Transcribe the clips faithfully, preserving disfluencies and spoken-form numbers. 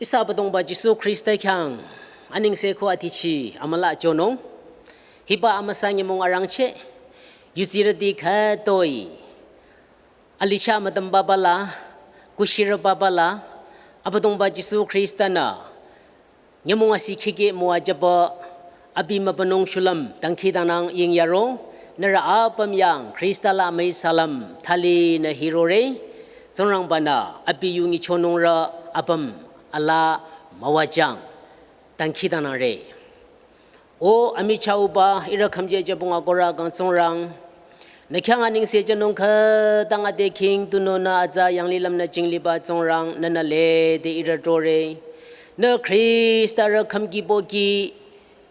Ihsa Abüdongba Jisu Khrista khyang anengse ko atichi amüla chonung. Hiba amüsa nyümong arangcheh, yuzirüti khütoi, alicha mütamba bala, kushirü bala, Abüdongba Jisu Khrista-nü nyümong asi khikeh müwajüba abi mübünung shulüm dangkhidangnang yingyaro, nührü apüm yang Khrista la amüi salam thali nü hirore. Tsingrangba-nü abi yu nyichonungrü apüm ala müwajüng dangkhidangnangre. O amichahba, ihrü khümje jübong akohrü kang Tsingrang, nü khyang anengse jünung khütang ade khing tunüo nü atsa yanglilüm nü jingliba Tsingrang, nünü lede ihrü tore. Nü Khrista rü khümki pohki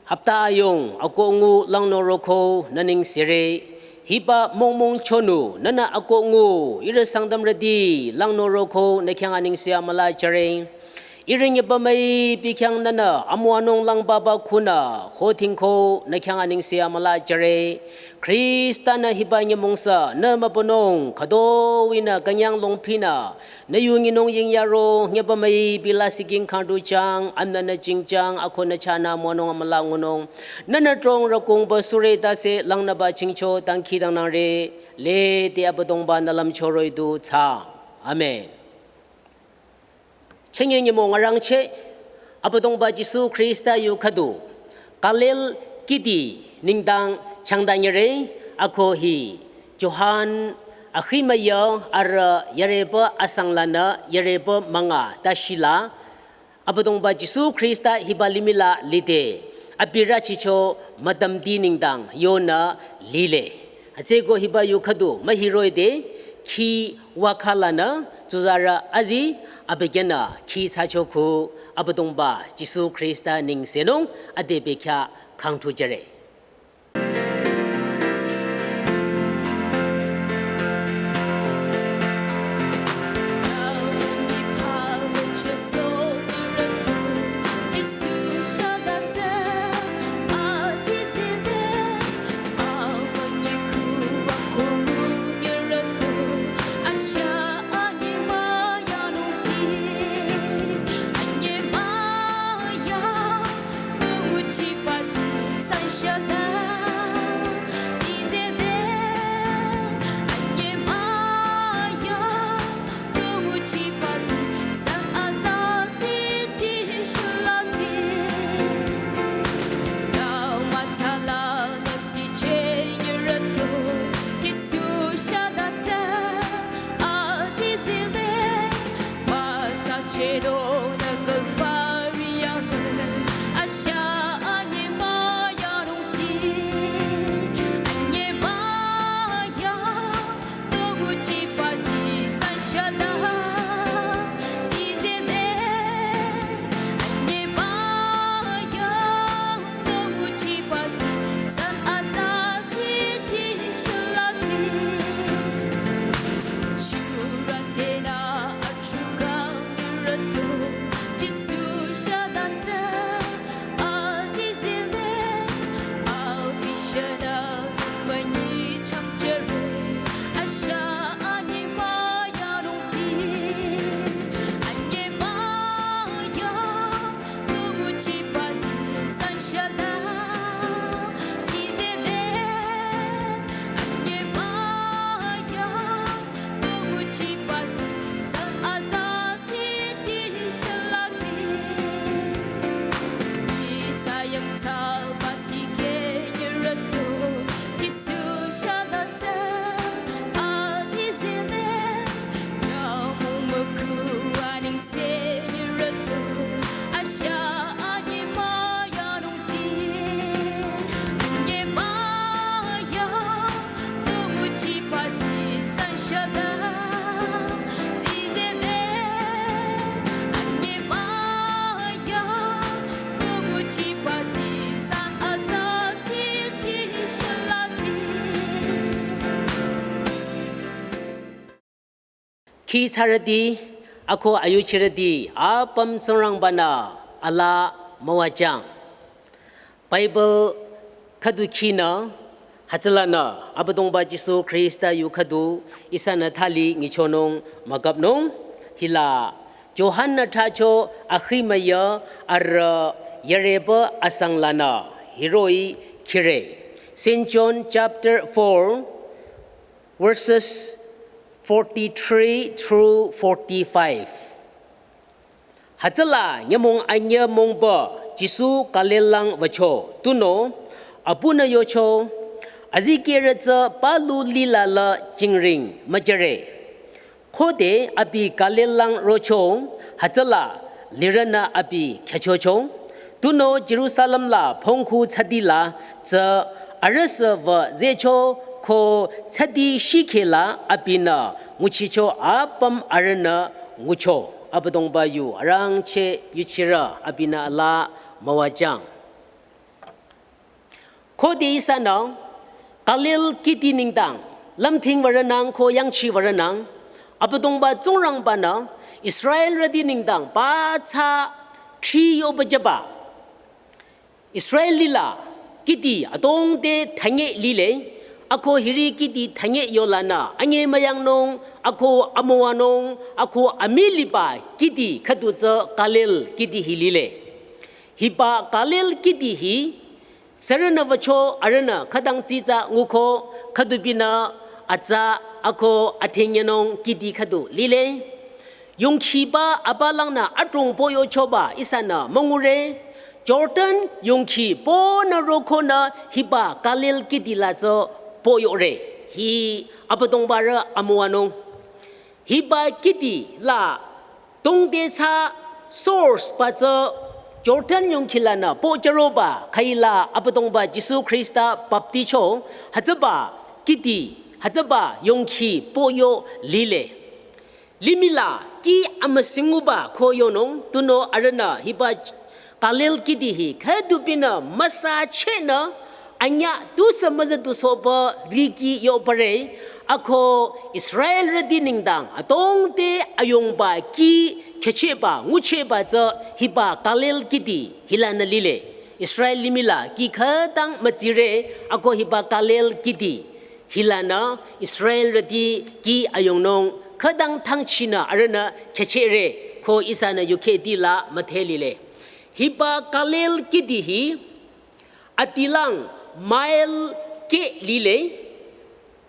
hapta ayung akoh ngu langnü roko nü nengsere. Hiba mongmong chonu nünü akoh ngu ihrü Sangtamrüti langnü roko nü khyang anengse amüla jüre. Ihrü nyübamüi pi khyang nünü amüwanung langbaba khunü hothingko nü khyang anengse amüla jüre. Khrista-nü hiba nyümong sü nü mübünung khütoi nü künyang longpinü nü yu nyinung yingyaro, nyübamüi pi la siking khangdu jüng, amnü nü jingjüng, ako nü chahnü müwanung amüla ngunung. Nünü trong rükungba sure tase langnüba chingcho dangkhidangnangre, lede Abüdongba-nü lümcho roh-i du thsaang. Amen. Chünye nyümong arangcheh, Abüdongba Jisu Khrista yu khüdu, Galil kihdi nengdang changdanyüre, ako hi Johan akhi müya arüh yareba asang lanü yareba münga tashila, Abüdongba Jisu Khrista hiba limih la lide, abi rüchicho mütamdi nengdang yonü lile. Hütsüko hiba yu khüdu mühiroh-i de, khi wakha lanü tsuzarü azi, abükyünü khi thsacho khu, Abüdongba Jisu Khrista nengsenung ade bekhyah khangthu jüre. Khi thsarüti, ako ayuchirüti, apüm Tsingrangba-nü ala müwajüng. Bible khüdu khinü, hütsülanü, Abüdongba Jisu Khrista yu khüdu, ihsanü thali nyichonung mükapnung, hila Johan-nü thracho akhi müyü arüh yareba asanglanü hiroh-i khire. Saint John chapter four, verses forty-three through forty-five. Hütsüla nyümong anyü mongba Jisu Galil lang wücho, tunüo apunü yocho, azikehrü tsü palu lilala jingring müjüre. Khode abi Galil lang rocho, hütsüla lirünü abi khyüchocho. Tunüo Jerusalem la phongkhu thsadila tsü arühsü wü zehcho ko thsadi shikhela abinü nguchicho apüm arühnü ngucho. Abüdongba yu arangcheh yuchirü abinü alaa müwajüng. Khode ihsanü Galil kihdi nengdang lümthing würonang ko yangchi würonang, Abüdongba Tsingrangba-nü Israelrüti nengdang pathsa thri yoba jüba. Israel lila kihdi adrong te thanye lile, ako hiri kihdi thanye yolanü anyemüyangnung, ako amüwanung, ako amüliba kihdi khüdu tsü Galil kihdi hi lile. Hiba Galil kihdi hi sürünü wücho arühnü khütang tsitsa nguko, khüdubinü atsa ako athenyenung kihdi khüdu lile. Yongkhiba abalangnü adrong poyochoba ihsanü müngure. Jordan yongkhi ponü rokonü hiba Galil kihdi la tsü poyore. Hi Abüdongba rü amüwanung. Hiba kihdi la dongte thsa source ba tsü Jordan yongkhi lanü pochüroba khüila Abüdongba Jisu Khrista bapticho hütsüba kihdi, hütsüba yongkhi poyo lile. Limih la kih amüsing nguba ko yonung, tunüo arühnü hiba Galil kihdi hi khüdubinü müsachehnü anyüh tusü müzüdusohba riki yobare, ako Israelrüti nengdang adrong te ayongba kih khyüchehba nguchehba tsü hiba Galil kihdi hilanü lile. Israel limih la kih khütang mütsire, ako hiba Galil kihdi hilanü Israelrüti kih ayongnung khütang thangchinü arühnü khyüchehre ko ihsanü yukheh tila müdhe lile. Hiba Galil kihdi hi adilang mile keh lile.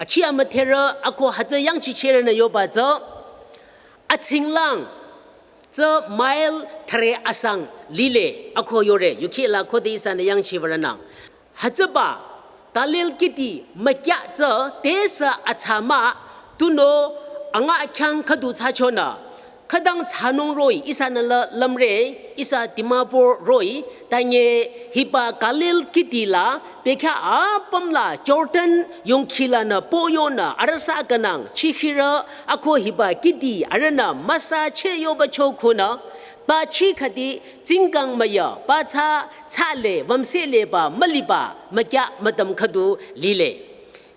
Akhi amüdherü ako hütsü yangchichehrünü yoba tsü, atsinglang tsü mile thüre asang lile ako yore, yukheh la khode ihsanü yangchi würonang. Hütsüba Galil kihdi mükyah tsü tesü atsa mah, tunüo anga khyang khüdu thsachonü khütang thsanung roh-i ihsanü la lümre, ihsa Dimapur roh-i, tanye hiba Galil kihdi la bekhyah apüm la Jordan yongkhi lanü poyonü arühsa künang chikhirü ako hiba kihdi arühnü müsacheh yobacho khunü, ba chi khüdi tsingkang müyü, ba thsa thsale wümsehle ba müliba mükyah mütam khüdu lile.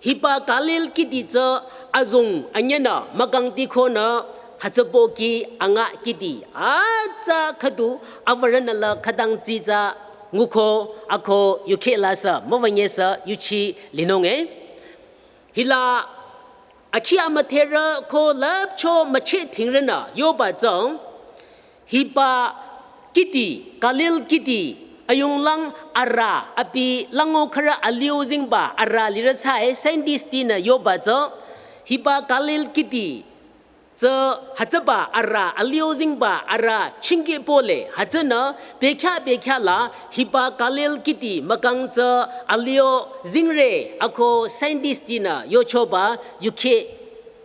Hiba Galil kihdi tsü azong anyünü mükang tikonü hütsübo kih anga kihdi atsa khüdu awürünü la khütang tsitsa nguko ako yukheh la sü müwünye sü yuchi linung e. Hila akhi amüdherü ko lüpcho mücheh thingrünü yoba tsü, hiba kihdi, Galil kihdi, ayonglang arüh, abi lango khürü alio zingba arüh lirü thsae scientist tinü yoba tsü, hiba Galil kihdi tsü hütsüba arüh alio zingba arüh chingkehpole, hütsünü bekhyah bekhyah la hiba Galil kihdi mükang tsü alio zingre ako scientist tinü yochoba yukheh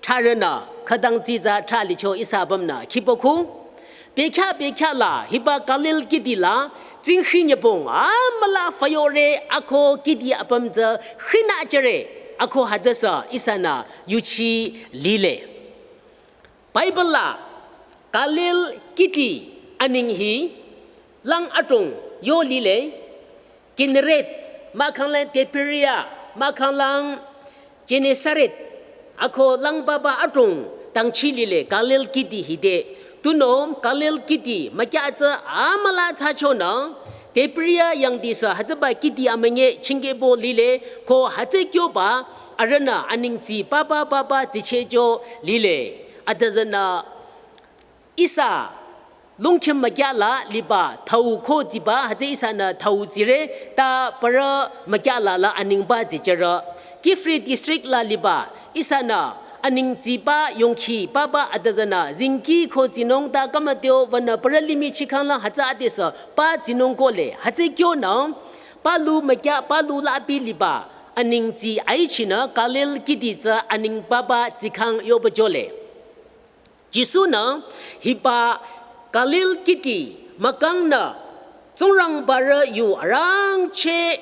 thrarünü khütang tsitsa thralicho ihsa apümnü khipokhu. Bekhyah bekhyah la hiba Galil kihdi la tsingkhi nyübong amüla fayore ako kihdi apüm tsü khinü jüre ako hütsüsü ihsanü yuchi lile. Bible la Galil kihdi aneng hi lang adrong yo lile, Kinneret, mahkhang lang Tiberia, mahkhang lang Gennesaret, ako lang papa adrong dangchi lile Galil kihdi hide. Tunüo Galil kihdi mükyah tsü amüla thsachonü, Tiberia yangdisü hütsüba kihdi amünyi chingkehbo lile, ko hütsü kyoba arühnü anengtsi papa papa tsichehcho lile. Adüzünü ihsa Longkhim mükyala liba thau ko tsiba, hütsü ihsanü thau tsire, ta parü mükyala la aningba tsicherü. Kiphire district la liba, ihsanü aning tsiba yongkhi papa adüzünü zingki ko tsinung ta kamateo wünü parü limih chikhang la hütsü adesü pa tsinung kohle, hütsü kyonü, palu mükya, palu la abi liba, aning tsi aichinü Galil kiti tsü aning papa tsikhang yoba jole. Jisu-nü hiba Galil kiti mükangnü Tsingrangbarü yu arangcheh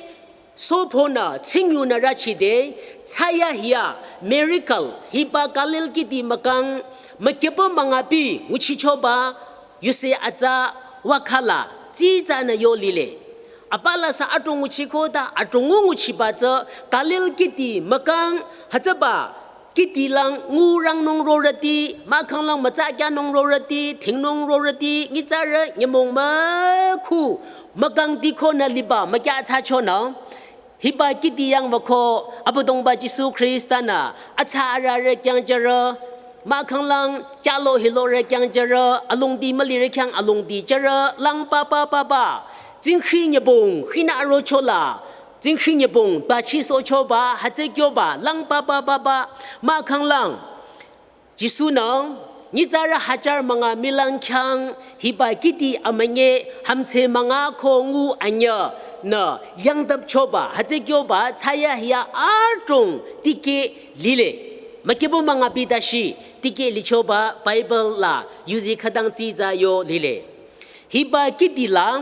soponü tsingyunü rachide, thsayahiya miracle hiba Galil kiti mükang mükyüpü müngapi nguchichoba yuse atsa wakhala tsitsanü yo lile. Apa la sü adrong nguchiko ta adrong ngu nguchiba tsü Galil kiti mükang hütsüba kiti lang ngu rangnung rorüti, mahkhang lang mütsa kyanung rorüti, thingnung rorüti, nyitsarü nyümong mükhu mükang tikonü liba mükya thsachonü. Hiba kiti yang wüko Abüdongba Jisu Khrista-nü atsa ararü kyangjürü, mahkhang lang chalo hilorü kyangjürü, alongdi mülirü khyang alongdi jürü, lang papa papa, tsingkhi nyübong, khinü arochola, tsingkhi nyübong, bachi sochoba, hütsü kyoba, lang papa papa, mahkhang lang. Jisu-nü, nyitsarü hajar münga milang khyang, hiba kiti amünyi, hümdhse münga ko ngu anyünü, yangdap choba, hütsü kyoba, thsayahiya adrong tikeh lile. Mükyüpü müngapi dashi, tikeh lichoba, Bible la, yuzi khütang tsitsa yo lile. Hiba kiti la,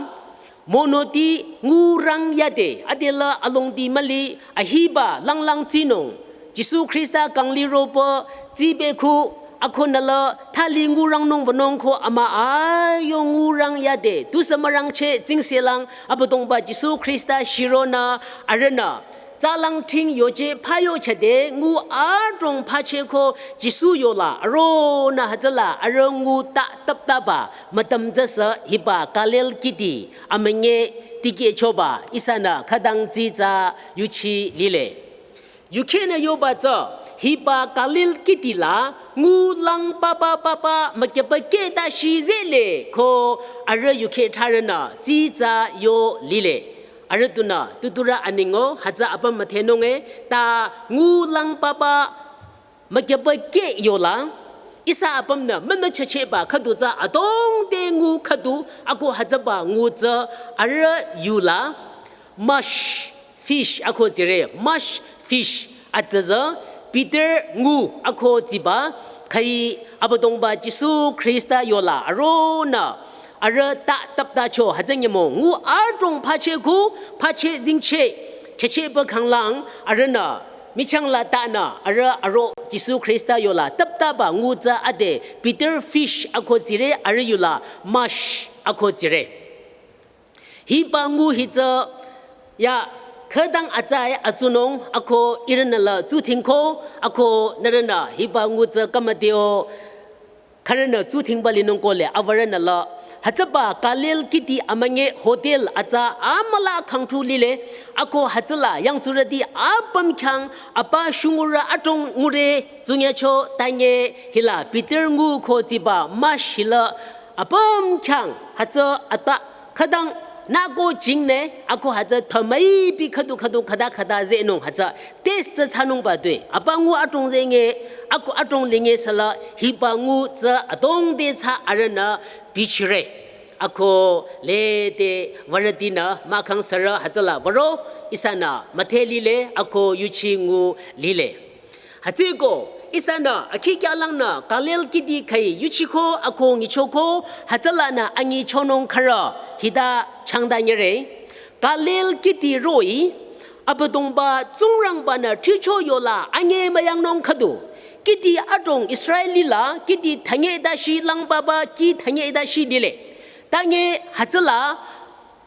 monoti ngu rang yade, adela alongdi müli, ahiba langlang tsinung. Jisu Khrista kangli ropü, tsibekhu, akonüla, thali ngu rangnung wünung ko ama ayo ngu rang yade, tusü mürangcheh tsingse lang, Abüdongba Jisu Khrista shironü, arühnü, tsalang ting yoje phayo chade, ngu adrong phache ko, Jisu yola, aronü hütsüla, arüh ngu ta taptaba, mütam tsüsü hiba Galil kiti, amünyi tikeh choba, ihsanü khütang tsitsa yuchi lile. Yukhenü yoba tsü, hiba Galil kiti la, ngu lang papa papa, mükyüpü keta shi zele, ko arüh yukhe tharünü, tsitsa yo lile. Arüh tunü, tuturü aningo, hütsü apüm müthenunge, ta ngu lang papa, mükyüpü keh yola, ihsa apümnü mümüchachehba khüdu tsü adrong te ngu khüdu, ako hütsüba ngu tsü arüh yula, mush fish ako tsire, mush fish, atüzü, bitter ngu ako tsiba, khai Abüdongba Jisu Khrista yola, aronü, arüh ta taptacho hütsü nyümong ngu adrong phache ku, phache zingche, khechehba khanglang, arühnü, michang la tanü, arüh aro Jisu Khrista yola, taptaba ngu tsü ade, bitter fish ako tsire, arüh yula, mush ako tsire. Hiba ngu hi tsü, ya, khütang atsa-i atsunung, ako ihrünü la tsuthingko, ako nührünü, hiba ngu tsü kamateo, khürünü tsuthingba linung kohle, awarünü la. Hütsüba Galil kiti amünyi hotel atsa amüla khangthu lile, ako hütsüla yangtsurüti apüm khyang apa shungurü adrong ngure tsunyacho tanye hila bitter ngu ko tsiba mush hila apüm khyang hütsü ata khütang nako jingne, ako hütsü thümüipi khüdu khüdu khüta khüta zenung hütsü taste tsü thsanungba tue. Apa ngu adrong zenge, ako adrong linge süla hiba ngu tsü adrong te tsü arühnü bichire. Ako lede würütinü mahkhang sürü hütsüla würo ihsanü müdhe lile, ako yuchi ngu lile. Hütsüeko, ihsanü, akhikyalangnü, Galil kiti khai yuchiko, ako nyichoko, hütsülanü anyichonung khürü, hita changdanyere. Galil kiti roh-i, Abüdongba Tsingrangbanü thricho yola, anyemüyangnung khüdu. Kiti adrong Israelila, kiti thanye dashi lang papa, kih thanye dashi dile. Tanye hütsüla,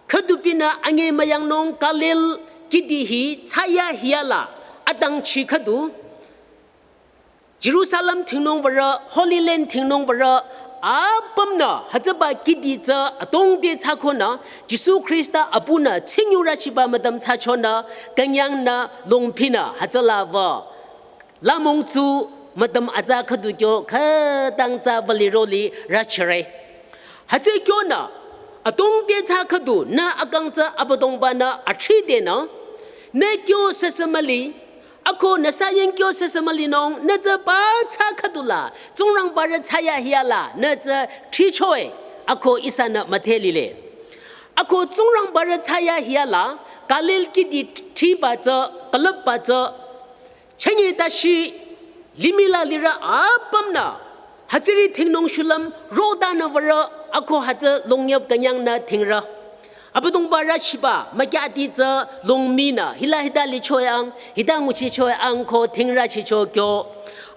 khüdupinü anyemüyangnung Galil kiti hi thsayahiya la atangchi khüdu. Jerusalem thingnung würü, Holy Land thingnung würü, apümnü hütsüba kiti tsü adrong te thsakonü, Jisu Khrista apunü tsingyurü chiba mütam thsachonü, künyangnü longpinü hütsüla wü. Lamong tsu mütam atsa khüdu kyo khütang tsü wüliro lirü chire. Hütsü kyonü, atongte thsa khüdu nü akang tsü Abüdongba-nü athridenü, nü kyo süsü müli, ako nü saying kyo süsü mülinung, nü tsü pa thsa khüdula, Tsingrangbarü thsayahiala, nü tsü thrichoe, ako ihsanü müdhe lile. Ako Tsingrangbarü thsayahiala, Galil kihdi thriba tsü, külüpba tsü, chünye tashi, limih la lirü apümnü, hütsüri dhingnung shulüm, rodanü würü, ako hütsü longyüp künyangnü dhingrü. Abüdongba rüchiba, mükyati tsü longminü, hila hita lichoyang, hita nguchichoyang ko dhingrü chicho kyo.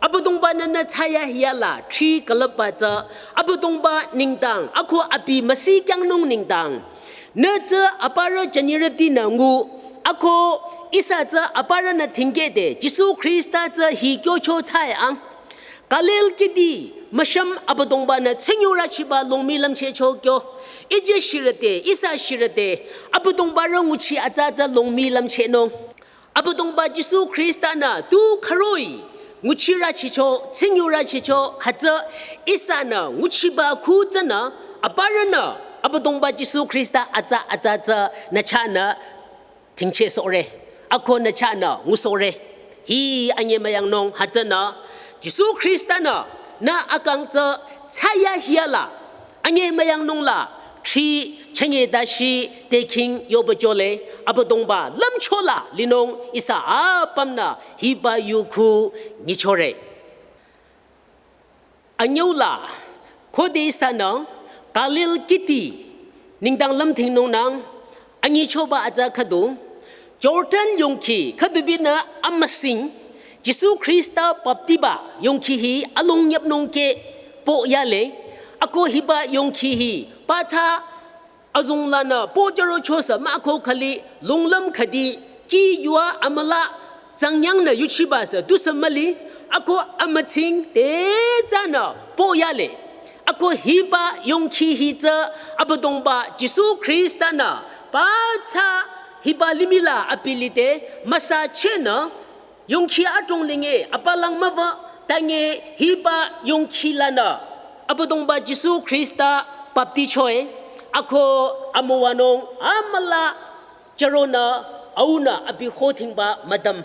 Abüdongba-nü nü thsayahiala, thri külüpba tsü, Abüdongba nengdang, ako abi müsi kyangnung nengdang. Nü tsü aparü jünirütinü ngu, ako ihsa tsü aparünü dhingkehde, Jisu Khrista tsü hi kyocho thsayang. Galil kihdi, müshüm Abüdongba-nü tsingyurü chiba longmi lümchehcho kyo. Ije shirüte, ihsa shirüte, Abüdongbarü nguchi atsa tsü longmi lümchehnung. Abüdongba Jisu Khrista-nü tu khüroi, nguchirü chicho, tsingyurü chicho, hütsü ihsanü nguchiba khu tsünü, aparünü, Abüdongba Jisu Khrista atsa atsa tsü nü chahnü, dhingchehsohre, ako nü chahnü ngusohre. Hi anyemüyangnung hütsünü, Jisu Khrista-nü, nü akang tsü thsayahiala, anyemüyangnung la, thri chünye tashi te king yoba jole, Abüdongba lümchola linung ihsa apümnü hiba yu khu nyichore. Anyüula, khode ihsanü, Galil kihdi, nengdang lümdhingnungnang, anyichoba atsa khüdu, Jordan yongkhi khüdubinü amüsing, Jisu Khrista baptiba yongkhi hi alongyüpnung keh poyale, ako hiba yongkhi hi, pa thsa azonglanü po jürochosü mah ko khüli longlüm khüdi kih yua amüla tsangyangnü yuchiba sü tusü müli, ako amütsing te tsünü poyale. Ako hiba yongkhi hi tsü Abüdongba Jisu Khrista-nü pa thsa hiba limih la abi lide müsachehnü, yongkhi adrong linge apalang müwü, tange hiba yongkhi lanü Abüdongba Jisu Khrista baptichoe, ako amüwanung amüla jüronü aunü abi khodhingba müdüm.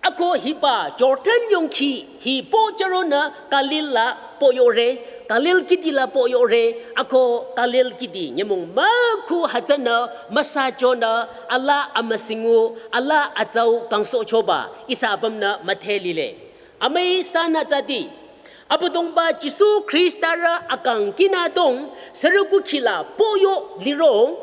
Ako hiba Jordan yongkhi hi po jüronü Galil la poyore, Galil kihdi la poyore, ako Galil kihdi nyümong mükhu hütsünü müsachonü ala amüsingu, ala atsau kangsohchoba ihsa apümnü müdhe lile. Amüi sanü tsüdi, Abüdongba Jisu Khrista-rü akang kinadong sürü kukhi la poyo liro,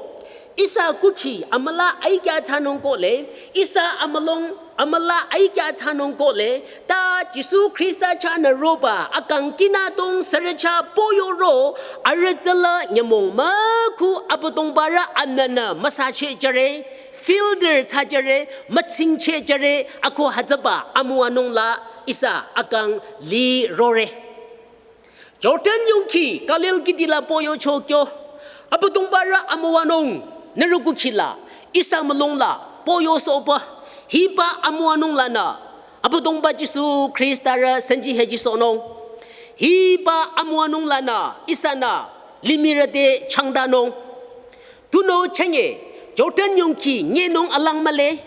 ihsa kukhi amüla aikya thsanung kohle, ihsa amülung amüla aikya thsanung kohle, ta Jisu Khrista chahnü roba akang kinadong sürü chah poyoro, arüh tsüla nyümong mükhu Abüdongba-rü anünü müsacheh jüre, filter thsa jüre, mütsingcheh jüre, ako hütsüba amüwanung la ihsa akang lirore. Jordan yongkhi Galil kihdi la poyocho kyo. Abüdongba-rü amüwanung nührü kukhi la ihsa mülung la poyosohba. Hiba amüwanung lanü Abüdongba Jisu Khrista-rü senji hejisohnung. Hiba amüwanung lanü ihsanü limihrü te changdanung. Tunüo chünye Jordan yongkhi nyenung alang mühle,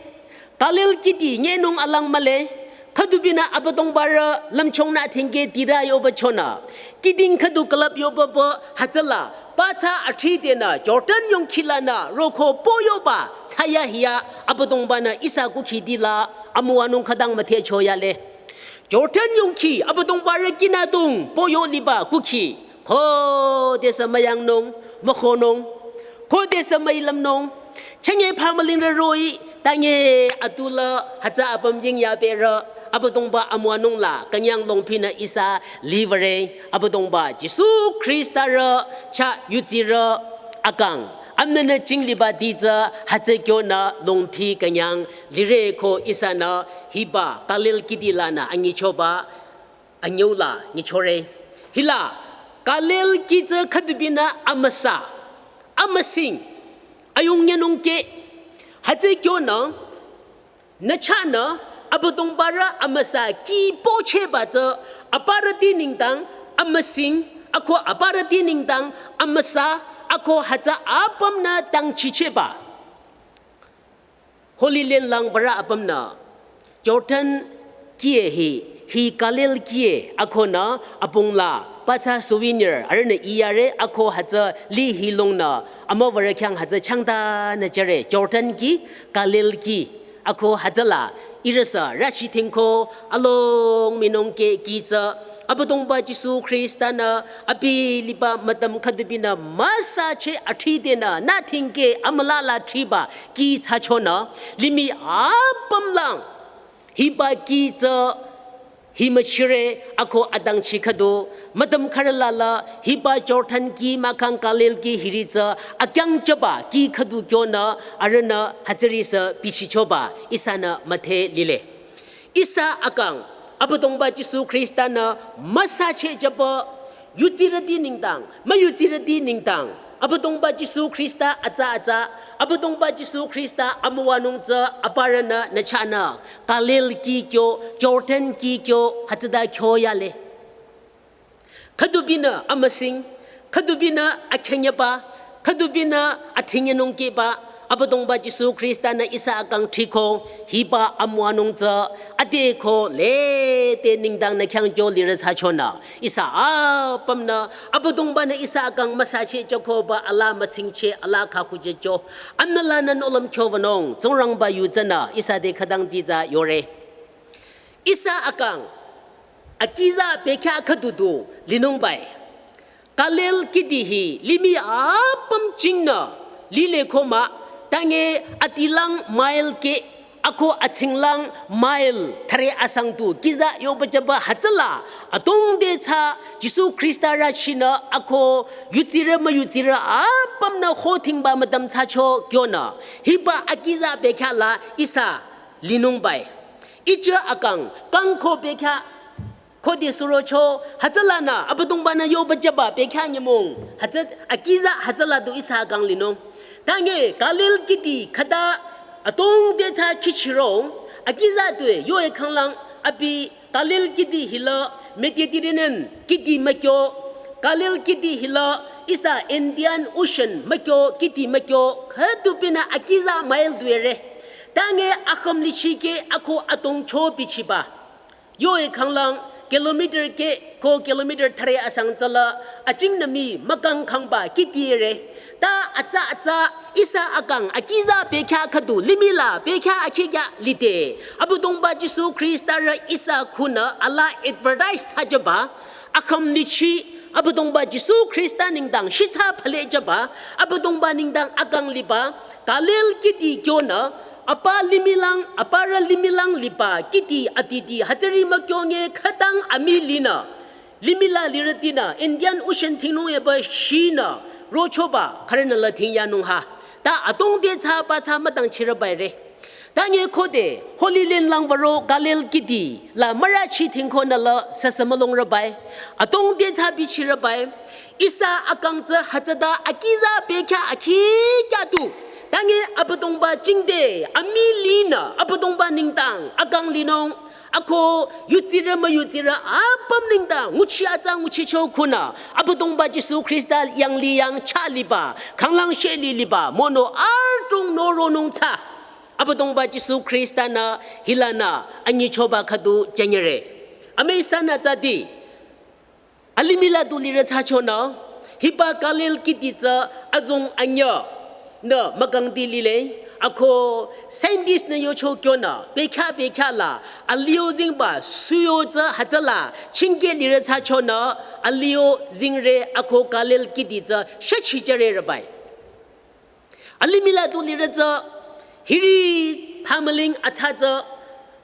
Galil kihdi nyenung alang mühle, khüdubinü Abüdongba-rü lümchongnü dhingkeh dirü yoba chonü, kihding khüdu külüp yoba pü hütsüla, pa thsa athridenü Jordan yongkhi lanü roko poyoba thsayahiya Abüdongba-nü ihsa kukhidi la amüwanung khütang müdhechoyale. Jordan yongkhi Abüdongba-rü kinadong poyo liba kukhi, khodesü müyangnung, mükhonung, khodesü müilümnung, chünye pha mülingrü roh-i, tange atula hütsü apüm yingyaberü, Abüdongba amüwanung la künyang longphinü ihsa livre, Abüdongba Jisu Khrista-rü chah yudsirü akang, amnünü chinglibati tsü hütsü kyonü longphi künyang lire ko ihsanü hiba Galil kihdi lanü anyichoba anyüula nyichore. Hila Galil kih tsü khüdubinü amüsa, amüsing, ayung nyenung keh, hütsü kyonü nü chahnü Abüdongba-rü amüsa kih pochehba tsü aparüti nengdang amüsing, ako aparüti nengdang amüsa, ako hütsü apümnü dangchichehba. Holy Land lang würü apümnü Jordan kih hi, hi Galil kih akonü apungla pathsa souvenir arühnü iyare, ako hütsü lih hi longnü amüwürü khyang hütsü changtanü jüre, Jordan kih, Galil kih. Ako hütsüla ihrüsü rüchi thingko along minungkeh kih tsü Abüdongba Jisu Khrista-nü abi liba mütam khüdubinü müsache athridenü nü thingkeh amüla la thriba kih thsachonü limih apümlang hiba kih tsü hi müchire, ako adangchi khüdu mütam khürü lala hiba Jordan kih mahkhang Galil kih hiri tsü akyangjüba kih khüdu kyonü arühnü hütsürisü bichichoba ihsanü müdhe lile. Ihsa akang Abüdongba Jisu Khrista-nü müsache jüba yudsirüti nengdang, müyudsirüti nengdang Abüdongba Jisu Khrista atsa atsa, Abüdongba Jisu Khrista amüwanung tsü aparünü nü chahnü Galil kih kyo, Jordan kih kyo hütsüta kyo yale. Khüdubinü amüsing, khüdubinü akhenyeba, khüdubinü athinyenungkehba, Abüdongba Jisu Khrista-nü ihsa akang thriko hiba amüwanung tsü adeko lede nengdang nü khyang jü lirü thsachonü ihsa apümnü Abüdongba-nü ihsa akang müsache jükoba ala mütsingcheh ala khakujücho. Amnülanü nohlüm kyo wünung Tsingrangba yu tsünü ihsa te khütang dsitsa yore. Ihsa akang akihza bekhyah khüdu du linungbai. Galil kihdi hi limih apüm jingnü lile ko mah, tange adilang mile keh, ako atsinglang mile thüre asang tu kihza yoba jüba hütsüla adongde thsa Jisu Khrista rüchinü ako yudsirü müyudsirü apümnü hothingba mütam thsacho kyonü hiba akihza bekhyah la ihsa linungbai. Ije akang kangko bekhyah khode surocho hütsülanü Abüdongba-nü yoba jüba bekhyah nyümong hütsü akihza hütsüla du ihsa akang linung. Tange Galil kihdi khüta adongde thsa khichirong akihza tue yoe khanglang abi Galil kihdi hila Mediterranean kihdi mükyo, Galil kihdi hila ihsa Indian Ocean mükyo kihdi mükyo khüdubinü akihza mile duere. Tange akhümlichikeh ako adongcho bichiba yoe khanglang kilometer keh ko kilometer thüre asang tsüla ajingnü mii mükang khangba kihdi re. Ta atsa atsa ihsa akang akihza bekhyah khüdu limih la bekhyah akhikhyah lide. Abüdongba Jisu Khrista rü ihsa khunü ala advertise thsajüba akhümlichi Abüdongba Jisu Khrista nengdang shitsa phalejüba Abüdongba nengdang akang liba Galil kihdi kyonü apa limihlang, aparü limihlang liba kihdi adidi hütsüri mükyonge khütang amii linü limih la lirütinü Indian Ocean thingnung eba shinü rochoba khürünü la thingyanung ha. Ta adongde thsa ba thsa mütangchirübai re. Tange khode Holy Land lang würo Galil kihdi la mürüchi thingkonü la süsü mülungrübai. Adongde thsa bichirübai. Ihsa akang tsü hütsüta akihza bekhyah akhikhyah du. Tange Abüdongba jingte amii linü Abüdongba nengdang akang linung. Ako yudsirü müyudsirü apüm nengdang nguchi atsa nguchicho khunü Abüdongba Jisu Khrista yanglih yang chah liba, khanglang sheli liba, mono adrong noronung thsa. Abüdongba Jisu Khrista-nü hilanü anyichoba khüdu jünyere. Ame ihsanü tsadi alimih la du lirü thsachonü hiba Galil kihdi tsü azong anyünü mükangdi lile. Ako scientist nü yocho kyonü bekhyah bekhyah la alio zingba suyo tsü hütsüla chingkeh lirü thsachonü alio zingre ako Galil kihdi tsü shüchijüre rübai. Alimih la du lirü tsü hiri phamüling atsa tsü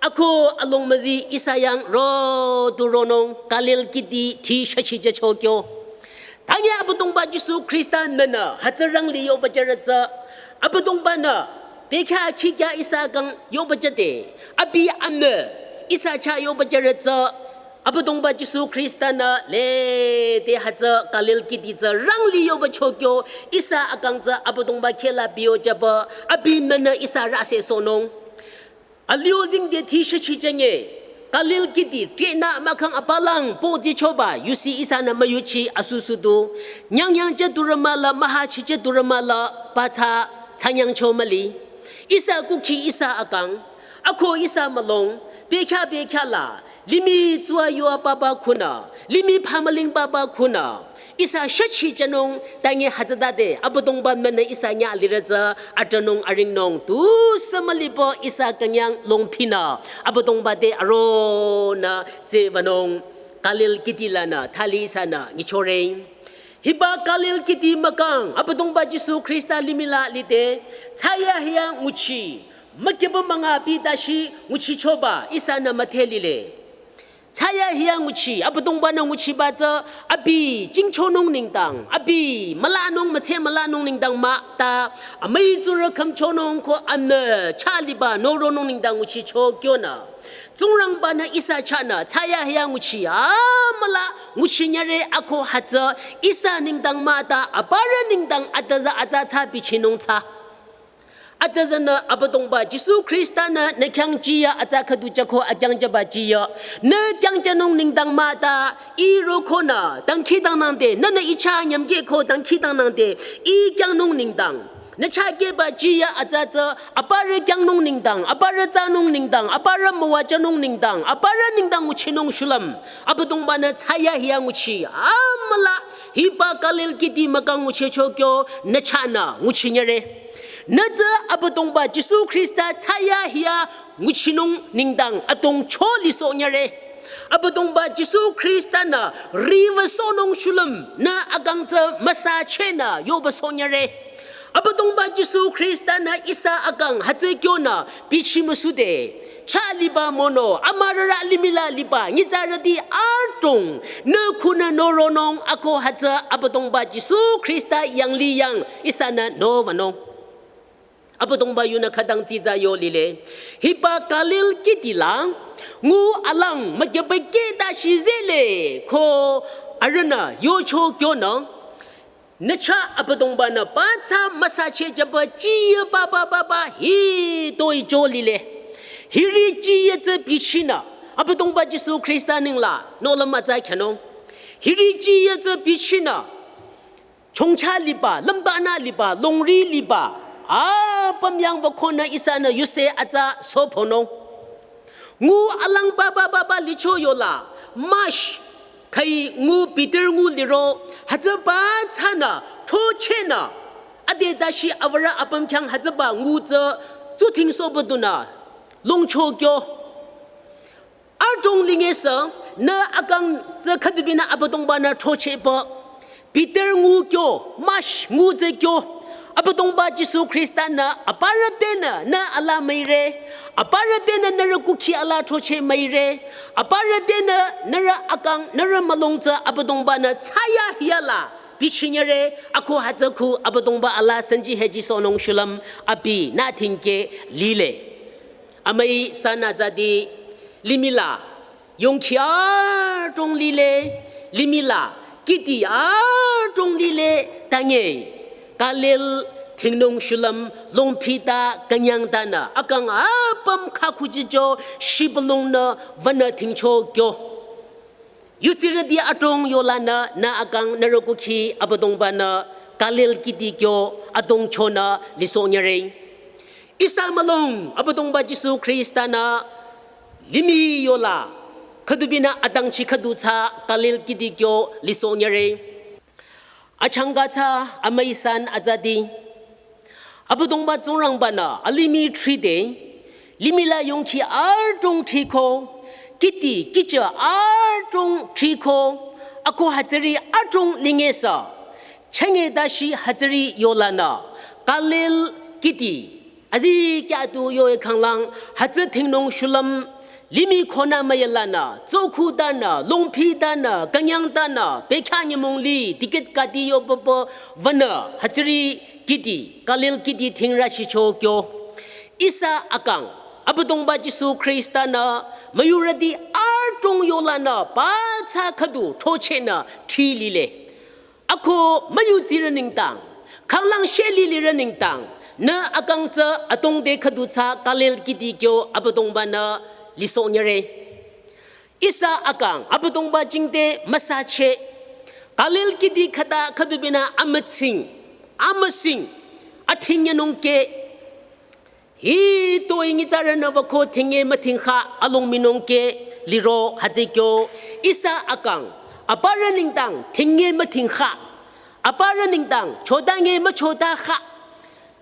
ako alongmüzi ihsa yang ro du ronung Galil kihdi thi shüchijücho kyo. Tange Abüdongba Jisu Khrista-nü nünü hütsü rangli yoba jürü tsü Abüdongba-nü bekhyah akhikhyah ihsa akang yoba jüde abi amü ihsa chah yoba jürü tsü Abüdongba Jisu Khrista-nü lede hütsü Galil kihdi tsü rangli yobacho kyo ihsa akang tsü Abüdongba khehla biyo jüba abi münü ihsa rüsesohnung. Alio zingde thi shüchijünge Galil kiti, tena mahkhang apalang, po zichoba, yusi ihsanü müyuchi asusudu. Nyang nyang che durümala, mahachi che durümala, patsa, tsanyang cho mali. Ihsa kuki ihsa akang, ako ihsa mülong, bekya bekya la, limih tsua yua papa khunü, limih pamaling papa khunü. Ihsa shachi jünung, tangi hütsütade, Abüdongba münü ihsa nya lirütsü, atünung aringnung, tu sümülipo ihsa künyang longpinü, Abüdongba te aronü, tsebanung, Galil kiti lanü, thali ihsanü, ngichoreng. Hiba Galil kiti mahkhang, Abüdongba Jisu Khrista limih la lide, thsayahiya nguchi, mükiba münga bi tashi nguchichoba, ihsanü müdhe lile. Thsayahiya nguchi, Abüdongbanü nguchiba tsü, abi, jingchonung nengdang, abi, mülanung, mütse mülanung nengdang mah ta, amüi tsurü khümchonung ko amnü, chaliba, noronung nengdang nguchicho kyonü. Tsingrangbanü ihsa chahnü, thsayahiya nguchi, amüla, nguchinyare ako hütsü, ihsa nengdang mah ta, aparü nengdang atüza atsa tsa bichinung tsa. Atüzanü Abüdongba Jisu Khrista nü nü khyang chiya atsa khüdu chako akyang jaba chiya. Nü khyang chanung nengdang mah ta iro khonü dangkhidangnang de, nünü icha nyamkeh ko dangkhidangnang de, i kyangnung nengdang. Nü chakeba chiya atsa tsü, aparü kyangnung nengdang, aparü tsanung nengdang, aparü müwajünung nengdang, aparü nengdang nguchinung shulüm. Abüdongbanü thsayahiya nguchi, amüla, hiba Galil kiti mahkhang nguchicho kyo, nü chahnü nguchinyare. Nü tsü Abüdongba Jisu Khrista thsayahiya nguchinung nengdang atongcho lisohnyare. Abüdongba Jisu Khrista nü riva sohnung shulüm nü akang tsü müsachehnü yoba sohnyare. Abüdongba Jisu Khrista nü ihsa akang hütsü kyonü bichi müsude. Chaliba mono, amürara limih la liba, nyitsarüti adrong, nü khunü noronung ako hütsü Abüdongba Jisu Khrista yanglih yang ihsanü novanung. Abüdongba yunü khütang tsitsa yo lile. Hiba Galil kiti la, ngu alang mükyaba keta shizele ko arühnü yocho kyonü. Nü chah Abüdongbanü patsa müsacheh jaba chiya papa papa hitoi cho lile. Hiri chiya tsü bichinü, Abüdongba Jisu Khrista nengla, nohlüm atsa khyünung. Hiri chiya tsü bichinü, chongcha liba, lümbanü liba, longri liba, apüm yang wükonü ihsanü yuse atsa sohponung. Ngu alang papa papa licho yola, mash, khai ngu Peter ngu liro, hütsüba tsanü, throchehnü, ade dashi awürü apüm khyang hütsüba ngu tsü, tsuthing sohba dunü, longcho kyo. Adrong lingesü, nü akang tsü khüdubinü Abüdongbanü throchehba. Peter ngu kyo, mash ngu tsü kyo. Abüdongba Jisu Khrista nü aparü tenü nü ala müire. Aparü tenü nührü kuki ala throcheh müire. Aparü tenü nührü akang nührü mülong tsü Abüdongbanü thsayahiya la bichinyare ako hütsü khu Abüdongba ala sanji heji sohnung shulüm abi nü thingke lile. Amüi sanü zadi limih la yongkhi adrong lile, limih la kiti adrong lile tange. Galil thingnung shulüm longpita künyang tanü akang apüm khakhujicho shibülungnü wünü thingcho kyo. Yutsirüti adrong yolanü nü akang nührü kuki Abüdongbanü Galil kiti kyo adrong chonü lisohnyare. Ihsa mülung Abüdongba Jisu Khrista nü limih yola khüdubinü atangchi khüdu tsü Galil kiti kyo lisohnyare. Achangka tsü amüi san azadi. Abüdongba Tsingrangbanü alimih thride, limih la yongkhi adrong thriko, kiti kicha adrong thriko, ako hütsüri adrong lingesü, chenge dashi hütsüri yolanü, Galil kiti, azikyah tu yoe khanglang, hütsü thingnung shulüm, limih khonü müyalanü, tsokhu tanü, longpi tanü, künyang tanü, bekhyah nyümong li, ticket kati yo papa, wünü, hütsüri kiti, Galil kiti thingrü shicho kyo. Ihsa akang, Abüdongba Jisu Khrista nü, müyurüti adrong yolanü, patsa khüdu, throchehnü, thri lile. Ako müyutsirü nengdang, khanglang sheli lirü nengdang, nü akang tsü adrong te khüdu tsü Galil kiti kyo Abüdongbanü lisohnyare. Ihsa akang Abüdongba jingte müsache. Galil kihdi khüta khüdubinü amütsing, amüsing, athingyenungke. Hitoi nyitsarünü wüko thingye müthingkha alongminungke liro hütsükyo. Ihsa akang aparü nengdang thingye müthingkha. Aparü nengdang chodanye müchodakha.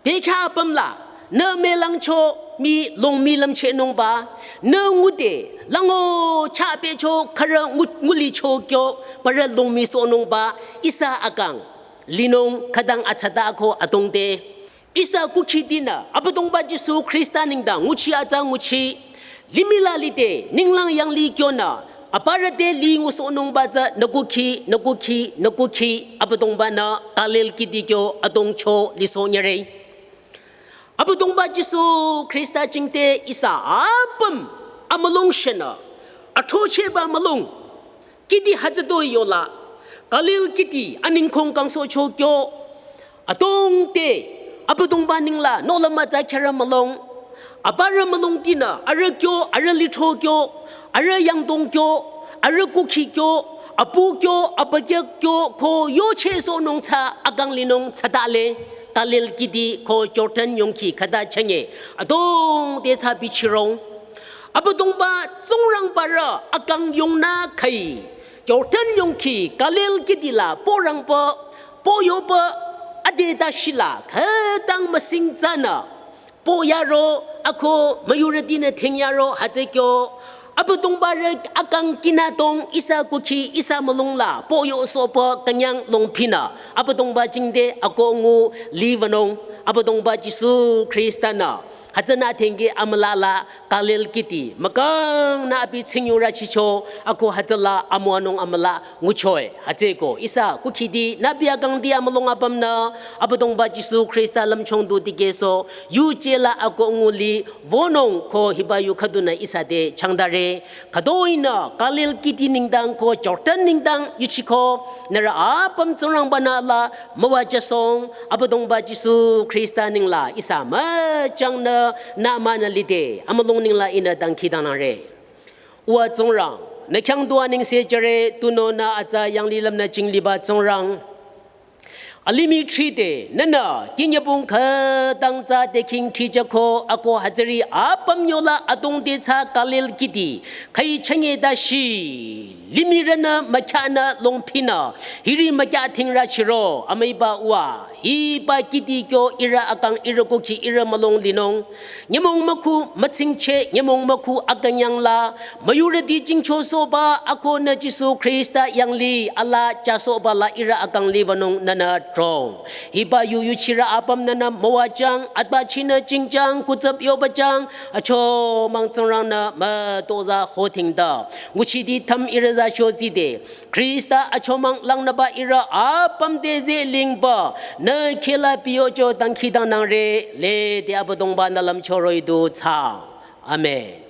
Bekha apüm la, nü melangcho mii longmi lümchehnungba, nü ngude, lango chapehcho khürü ngu-, ngulicho kyo, parü longmisohnungba, ihsa akang, linung khütang atsata ko adongde. Ihsa kukhidinü, Abüdongba Jisu Khrista nengdang, nguchi atsa nguchi, limih la lide, ninglang yanglih kyonü, aparü te li ngusohnungba tsü nü kukhi, nü kukhi, nü kukhi, Abüdongbanü Galil kihdi kyo adongcho lisohnyüre. Abüdongba Jisu Khrista jingte ihsa apüm amülung shenü, athrochehba mülung, kihdi hütsütoi yola, Galil kihdi aningkhong kangsohcho kyo, adongte, Abüdongba nengla, nohlüm mütsa kherü mülung. Aparü mülungtinü, arüh kyo, arüh lithro kyo, arüh yangdong kyo, arüh kukhi kyo, apu kyo, apakya kyo, ko yochehsohnung tsü, akang linung tsütale, Galil kihdi ko Jordan yongkhi khüta chünye, adongte tsü bichirong. Abüdongba Tsingrangba rü akang yongnü khüi, Jordan yongkhi Galil kihdi la porangpü, poyoba, adeta shila, khütang müsing tsünü, poyaro, ako müyurütinü thingyaro, hütsükyo, Abüdongba rü akang kinadong ihsa kukhi ihsa mülung la, poyosohpü künyang longphinü, Abüdongba jingte ako ngu liwünung, Abüdongba Jisu Khrista nü, hütsünü thingki amüla la, Galil kihdi, mükangnü abi tsingyurü chicho, ako hütsüla amüwanung amüla nguchoe, hütsüko, ihsa kukhidi, nü abi akangdi amülung apümnü, Abüdongba Jisu Khrista lümchung du dikehsoh, yuje la ako nguli, wünung ko hiba yu khüdunü ihsa te changdare, khütoinü, Galil kihdi nengdang ko Jordan nengdang yuchiko, nührü apüm Tsingrangbanü la, müwajüsohng, Abüdongba Jisu Khrista nengla ihsa müchangnü nü manü lide, amülung nengla ihnü dangkhidangnangre. Uwa Tsingrang, nü khyang dua nengse jüre, tunüo nü atsa yanglilüm nü jingliba Tsingrang. Alimih thride, nünü, kinyübong khütang tsü te khing thrijüko, ako hütsüri apüm yola adongte tsü Galil kihdi, khüi chünye dashi, limihrünü mükyanü longphinü, hiri mükya thingrü chiro, amüiba uwa, hiba kihdi kyo ihrü akang ihrü kukhi ihrü mülung linung. Nyümong mükhu mütsingcheh, nyümong mükhu akünyang la, müyurüti jingchosohba, ako nü Jisu Khrista yanglih, ala jasohba la ihrü akang liwünung nünü trong. Hiba yu yuchirü apüm nünü müwajüng, atbachinü jingjüng, kutsüp yobajüng, achomang Tsingrangnü mütozah hothingda. Nguchidi tham ihrü za shozide. Khrista achomang langnüba ihrü apüm te zelingba. Nü khehla piyocho dangkhidangnangre, lede Abüdongba nü lümcho roh-i du thsaang. Amen.